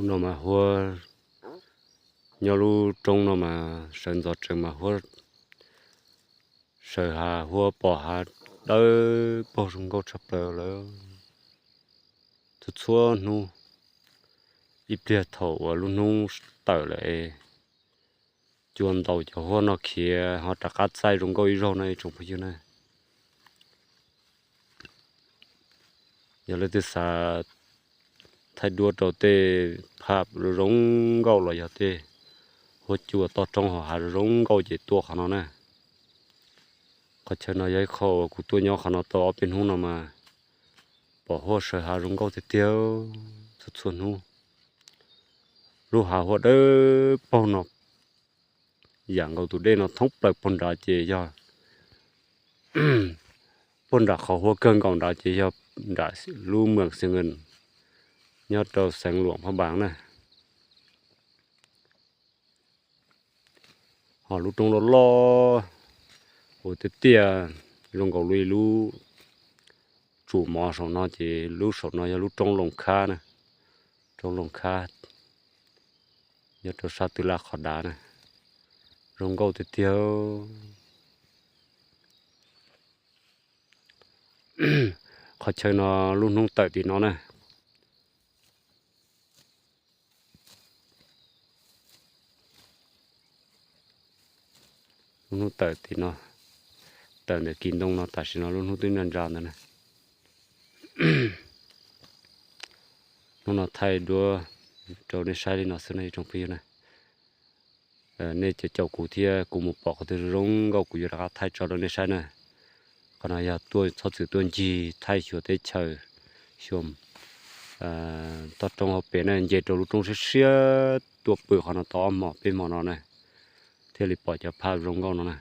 Hnub no mas huab nyob lub roob no mas sawv ntxov tsees mas huab sawv hav huab pom hav dawb paug zoo nkauj tshaj plaws lawm. Txhua txhua hnub, ib pliag thaum uas lub hnub tawm lawm es cua ntaus cov huab no khiav ho rov qab txaij zoo nkauj ib zaug na ib tsoom phooj ywg na. Yog leej twg xav thaij duab rau tej phaj zoo zoo nkauj los yog tej huab cua toj roob hauv hav zoo zoo nkauj ces tuaj qhov no na. Qhov chaw no yog ib qho uas kuv tuaj nyob qhov no tau ob peb hnub no mas pom huab sawv hav zoo nkauj tiag tiag txhua txhua hnub. Lub hav huab dawb paug no yam nkaus tus dej no thoob plaws puag nrad ces yog puag nram qhov huab kawg nkaus nrad ces yog nram lub Mường Xương Ngần nyob rau xeev Luang Prabang na. Ho lub roob loj loj uas tiaj tiaj zoo nkaus li lub tsum mov saum no ces lub saum no yog lub roob Loos Khab na. Roob Loos Khab nyob rau sab twg laj qhov dav na. Zoo nkauj tiag tiag. Qhov chaw no lub hnub tawm tim no na. Lub hnub tawm tim no, tawm ntawm kis ntoo no tam sim no lub hnub twb nra nra ntawd na. Hnub no thaij duab rau nej saib li no xwb na ib tsoom phooj ywg na. Nej caum caum kuv thiab kuv mus pom qhov twg zoo nkauj kuv yuav rov qab thaij tso rau nej saib na. Qhov no yog tuaj txhob txwm tuaj ncig thaij xyuas teb chaws, xyuas toj roob hauv pes na, nce rau lub roob siab siab tuaj pw qhov no tau ob hmos peb hmos no na, thiaj li pom cov phaj zoo nkauj no na.